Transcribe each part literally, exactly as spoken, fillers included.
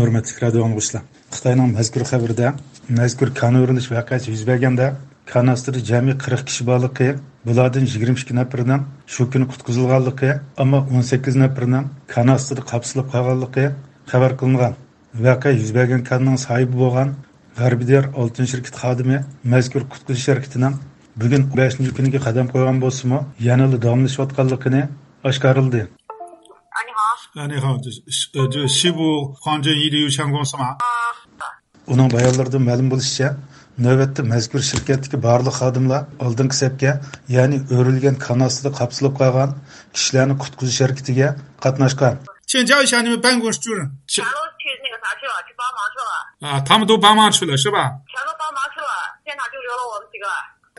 ھۆرمەتلىك رادىيو ئاڭلىغۇچىلار، خىتاينىڭ مەزكۇر خەۋىرىدە مەزكۇر كان ئۆرۈلۈش ۋەقەسى يۈز بەرگەندە، كان ئاستىدا جەمئىي قىرىق كىشى بارلىقى، بۇلاردىن يىگىرمە ئىككى نەپىرىنىڭ شۇ كۈنى قۇتقۇزۇلغانلىقى، ئەمما ئون سەككىز نەپىرىنىڭ كان ئاستىدا قاپسىلىپ قالغانلىقى خەۋەر قىلىنغان. ۋەقە يۈز بەرگەن كاننىڭ ساھىبى بولغان غەربىي دىيار ئالتۇن شىركىتى خادىمى مەزكۇر قۇتقۇزۇش ھەرىكىتىنىڭ بۈگۈن بەشىنچى كۈنىگە قەدەم قويغان بولسىمۇ، يەنىلا داۋاملىشىۋاتقانلىقىنى ئاشكارىلىدى. 哎，你好。 ئە، نىخاۋ، ش-، ش-، ئە، جۇ، شىبۇ خۇاڭجېن يىلى يۇشەن گوڭسىما؟ ئۇنىڭ بايانلىرىدىن مەلۇم بولۇشىچە، نۆۋەتتە مەزكۇر شىركەتتىكى بارلىق خادىملار ئالدىنقى سەپكە، يەنى ئۆرۈلگەن كان ئاستىدا قاپسىلىپ قالغان كىشىلەرنى قۇتقۇزۇش ھەرىكىتىگە قاتناشقان. 请教一下，你们办公室主任。 全都去那个啥去了，去帮忙去了。 啊，他们都帮忙去了，是吧？ 全都帮忙去了，现场就留了我们几个。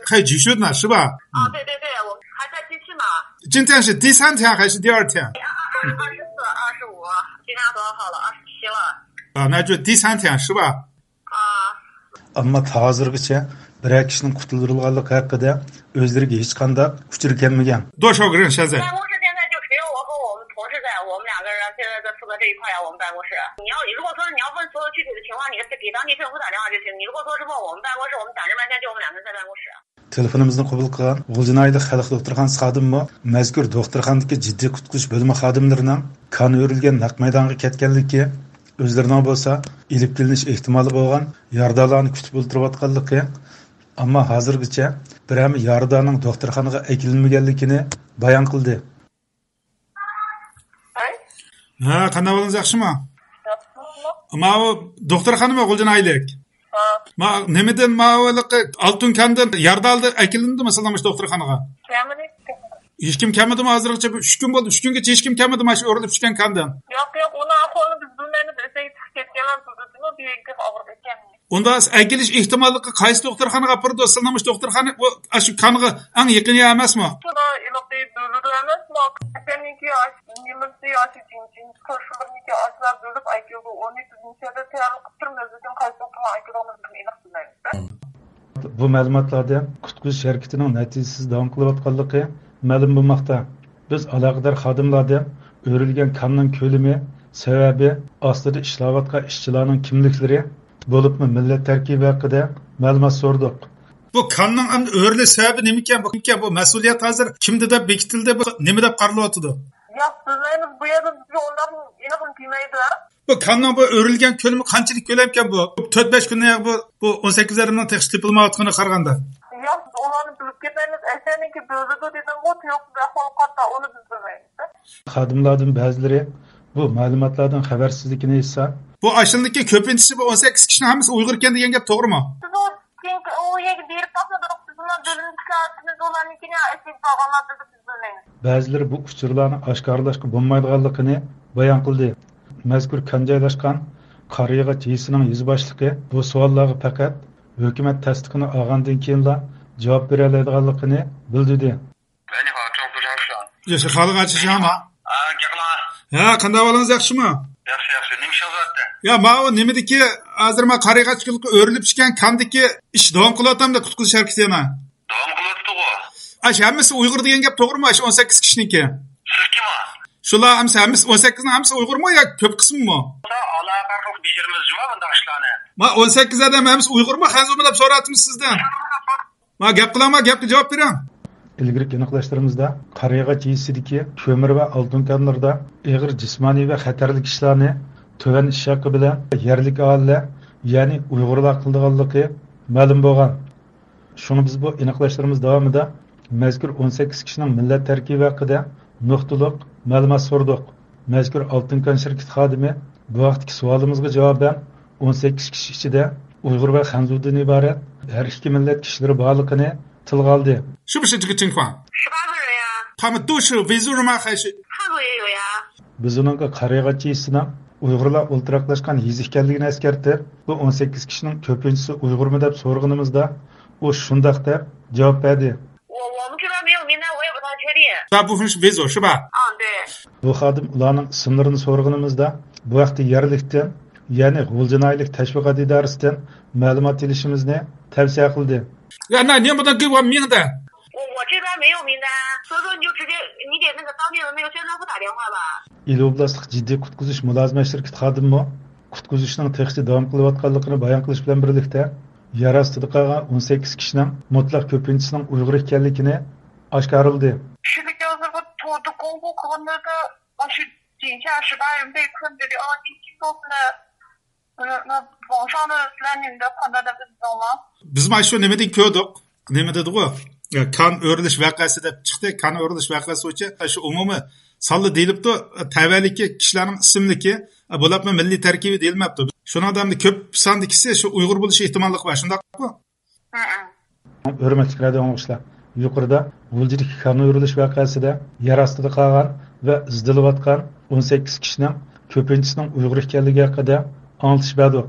还继续呢，是吧？ 啊，对对对，我们还在继续呢。 今天是第三天还是第二天？ 二二二十四、二十五，今天多少号了？二十七了。 啊，那就第三天，是吧？ ئا. ئەمما تا ھازىرغىچە بىرەر كىشىنىڭ قۇتۇلدۇرۇلغانلىقى ھەققىدە ئۆزلىرىگە ھېچقانداق ئۇچۇر كەلمىگەن. 多少个人现在？ 办公室现在就只有我和我们同事在，我们两个人现在在负责这一块呀，我们办公室。你要，如果说你要问所有具体的情况，你是给当地政府打电话就行。你如果说是问我们办公室，我们暂时白天就我们两个人在办公室。 تېلېفونىمىزنى قوبۇل قىلغان غۇلجىنايلىق خەلق دوختۇرخانىسى خادىمىمۇ مەزكۇر دوختۇرخانىدىكى جىددىي قۇتقۇزۇش بۆلۈمى خادىملىرىنىڭ كان ئۆرۈلگەن نەق مەيدانغا كەتكەنلىكى، ئۆزلىرىنىڭ بولسا ئېلىپ كېلىنىش ئېھتىمالى بولغان يارىدارلارنى كۈتۈپ ئولتۇرۇۋاتقانلىقى، ئەمما ھازىرغىچە بىرەرمۇ يارىدارنىڭ دوختۇرخانىغا ئەكېلىنمىگەنلىكىنى بايان قىلدى. ھەي. ھە، قانداق ئەھۋالىڭىز، ياخشىمۇ؟ ياخشىمۇ؟ ماۋۇ دوختۇرخانىمۇ غۇلجىنايلىق؟ ھە. ما، نېمىدىن ماۋۇ ھېلىقى ئالتۇن كاندىن يارىدار ئەكېلىندىمۇ سىلەرنىڭ مۇشۇ دوختۇرخانىغا؟ كەلمىدى. ھېچكىم كەلمىدىمۇ ھازىرغىچە؟ ئۈچ كۈن بولدى، ئۈچ كۈنگىچە ھېچكىم كەلمىدىمۇ شۇ ئۆرۈلۈپ چۈشكەن كاندىن؟ ياق، ياق، ئۇنىڭ ئەھۋالىنى بىز بىلمەيمىز، ئۆزى چىقىپ كەتكەنلەر بىلدىمۇ، بۇ يەرگە ئاغرىپ كەتكەن. ئۇنداق ئەكېلىش ئېھتىماللىقى قايسى دوختۇرخانىغا ئاپىرىدۇ؟ سىلەرنىڭ مۇشۇ دوختۇرخانا ئۇ، ئاشۇ كانغا ئەڭ يېقىن يەر ئەمەسمۇ؟ شۇندا ھېلىقى بۆلىدۇ ئەمەسمۇ؟ ئەكەننىڭكى ئاشۇ نېمىسى، ئاشۇ جىنجىنچى كارشىلىرىنىڭكى ئاشۇلار بۆلۈپ ئەكېلىدۇ. ئۇنى بىز نېچە يەردە تەييارلىق قىلىپ تۇرىمىز، لېكىن قايسى دوختۇرخانا ئەكېلىدىغىنىمىزنى ئېنىق بىلمەيمىز. بۇ مەلۇماتلاردىن قۇتقۇزۇش ھەرىكىتىنىڭ نەتىجىسىز داۋام قىلىۋاتقانلىقى مەلۇم بولماقتا. بىز ئالاقىدار خادىملاردىن ئۆرۈلگەن كاننىڭ كۆلىمى، سەۋەبى، ئاستىدا ئىشلەۋاتقان ئىشچىلارنىڭ كىملىكلىرى، بولۇپمۇ مىللەت تەركىبى ھەققىدە مەلۇمات سورىدۇق. بۇ كاننىڭ ئەمدى ئۆرۈلۈش سەۋەبى نېمىكەن؟ بۇ كىمكەن؟ بۇ مەسئۇلىيەت ھازىر كىمدە دەپ بېكىتىلدى؟ بۇ نېمە دەپ قارىلىۋاتىدۇ؟ ياق، بىلمەيمىز. بۇ يەردە بىزگە ئۇنداق ئېنىق دېمەيدۇ. بۇ كاننىڭ بۇ ئۆرۈلگەن كۆلىمى قانچىلىك كۆلەمكەن بۇ؟ تۆت بەش كۈندە بۇ، بۇ ئون سەككىز ئادەمنىڭ تېخىچە تېپىلمايۋاتقىنىغا قارىغاندا. ياق، بىز ئۇلارنى بىلىپ كەتمەيمىز. ئەسلىنىڭكى بۆلىدۇ دېدىمغۇ، تۇيۇقسىز ئەھۋال قاتتا، ئۇنى بىز بىلمەيمىز. خادىملاردىن بەزىلىرى بۇ مەلۇماتلاردىن خەۋەرسىزلىكىنى ئېيتسا. بۇ ئاشۇنىڭكى كۆپىنچىسى بۇ ئون سەككىز كىشىنىڭ ھەممىسى ئۇيغۇر ئىكەن دېگەن گەپ توغرىمۇ؟ بىز ئۇ كېيىن ئۇ يەرگە بېرىپ باقمىدۇق، بىز ئۇلار بۆلۈمدىكىلەر ئارىسىمىزدا ئۇلارنىڭكىنى ئەسلىگە بارغانلار بىز بىز بىلمەيمىز. بەزىلىرى بۇ ئۇچۇرلارنى ئاشكارىلاشقا بولمايدىغانلىقىنى بايان قىلدى. مەزكۇر كان جايلاشقان قارىياغاچ يېزىسىنىڭ يېزا باشلىقى بۇ سوئاللارغا پەقەت ھۆكۈمەت تەستىقىنى ئالغاندىن كېيىنلا جاۋاب بېرەلەيدىغانلىقىنى بىلدۈردى. 喂，你好，政府上市啊。 ياخشى، خالىق ئاچا شاما. 啊，گەپلا. ھە، قانداق ئەھۋالىڭىز، ياخشىمۇ؟ ياخشى، ياخشى. نېمە ئىشىڭىز بارتى؟ يا، ماۋۇ نېمىدىكى، ھازىر ما قارىياغاچ يولىقى ئۆرۈلۈپ چۈشكەن كاندىكى ئىش داۋام قىلىۋاتامدۇ، قۇتقۇزۇش ھەرىكىتى يەنە؟ داۋام قىلىۋاتىدىغۇ. ئاشۇ ھەممىسى ئۇيغۇر دېگەن گەپ توغرىمۇ، ئاشۇ ئون سەككىز كىشىنىڭكى؟ سىز كىم ئۇ؟ شۇلار ھەممىسى، ھەممىسى ئون سەككىزنىڭ ھەممىسى ئۇيغۇرمۇ يا كۆپ قىسمىمۇ؟ ئالاقە قىلىپ بېجىرىمىز جۇما بۇنداق ئىشلارنى. ما ئون سەككىز ئادەم ھەممىسى ئۇيغۇرمۇ، خەنزۇمۇ دەپ سوراۋاتىمىز سىزدىن. ما گەپ قىلىڭ، ما گەپكە جاۋاب بېرىڭ. ئىلگىرىكى ئېنىقلاشلىرىمىزدا قارىياغاچ يېزىسىدىكى كۆمۈر ۋە ئالتۇن كانلىرىدا ئېغىر جىسمانىي ۋە خەتەرلىك ئىشلارنى تۆۋەن ئىش ھەققى بىلەن يەرلىك ئاھالىلەر، يەنى ئۇيغۇرلار قىلىدىغانلىقى مەلۇم بولغان. شۇڭا بىز بۇ ئېنىقلاشلىرىمىز داۋامىدا مەزكۇر ئون سەككىز كىشىنىڭ مىللەت تەركىبى ھەققىدە نۇقتىلىق مەلۇمات سورىدۇق. مەزكۇر ئالتۇن كان شىركىتى خادىمى بۇ ھەقتىكى سوئالىمىزغا جاۋابەن، ئون سەككىز كىشى ئىچىدە ئۇيغۇر ۋە خەنزۇدىن ئىبارەت ھەر ئىككى مىللەت كىشىلىرى بارلىقىنى تىلغا ئالدى. 是不是这个情况？ 十八个人呀。 他们都是维族人吗？还是 汉族也有呀。 بىز ئۇنىڭغا قارىياغاچ يېزىسىنىڭ ئۇيغۇرلار ئولتۇراقلاشقان يېزا ئىكەنلىكىنى ئەسكەرتىپ، بۇ ئون سەككىز كىشىنىڭ كۆپىنچىسى ئۇيغۇرمۇ دەپ سورىغىنىمىزدا، ئۇ شۇنداق دەپ جاۋاب بەردى. 我我们这边没有名单，我也不太确定。 大部分是维族是吧？ 嗯，对。 بۇ خادىم ئۇلارنىڭ ئىسىملىرىنى سورىغىنىمىزدا، بۇ ھەقتە يەرلىكتىن، يەنى غۇلجىنايلىق تەشۋىقات ئىدارىسىدىن مەلۇمات ئېلىشىمىزنى تەۋسىيە قىلدى. يا، 那你们能给我名单？ 我我这边没有名单，所以说你就直接你给那个当地的那个宣传部打电话吧。 ئىلى ئوبلاستلىق جىددىي قۇتقۇزۇش مۇلازىمەت شىركىتى خادىمىمۇ قۇتقۇزۇشنىڭ تېخىچە داۋام قىلىۋاتقانلىقىنى بايان قىلىش بىلەن بىرلىكتە، يەر ئاستىدا قالغان ئون سەككىز كىشىنىڭ مۇتلەق كۆپىنچىسىنىڭ ئۇيغۇر ئىكەنلىكىنى ئاشكارىلىدى. كىشىلىك ھازىرغا تودۇق قوبۇل قىلغانلىرىدا ئاشۇ جىنچا شۇ دائىم بەك كۆندۈرى ئاڭ ئىككى سوپنى بۇنى بۇنى بۇنى سىلەرنى ئىنداق قانداق دەپ بىلدىڭلار؟ بىز مانا شۇ نېمىدىن كۆردۇق؟ نېمە دېدىغۇ؟ كان ئۆرۈلۈش ۋەقەسى دەپ چىقتى. كان ئۆرۈلۈش ۋەقەسى بويىچە شۇ ئومۇمىي سانلا دېيىلىپتۇ. تەۋەلىكى كىشىلەرنىڭ ئىسىملىكى، بولۇپمۇ مىللىي تەركىبى دېيىلمەپتۇ. شۇنىڭدا ئەمدى كۆپ ساندىكىسى شۇ ئۇيغۇر بولۇش ئېھتىماللىقى بار، شۇنداقمۇ؟ ھەررىم. ھۆرمەتلىك رادىئو ئاڭلىغۇچىلار، يۇقىرىدا غۇلجىدىكى كان ئۆرۈلۈش ۋەقەسىدە يەر ئاستىدا قالغان ۋە ئىزدىلىۋاتقان ئون سەككىز كىشىنىڭ كۆپىنچىسىنىڭ ئۇيغۇر ئىكەنلىكى ھەققىدە ئاڭلىتىش بەردۇق.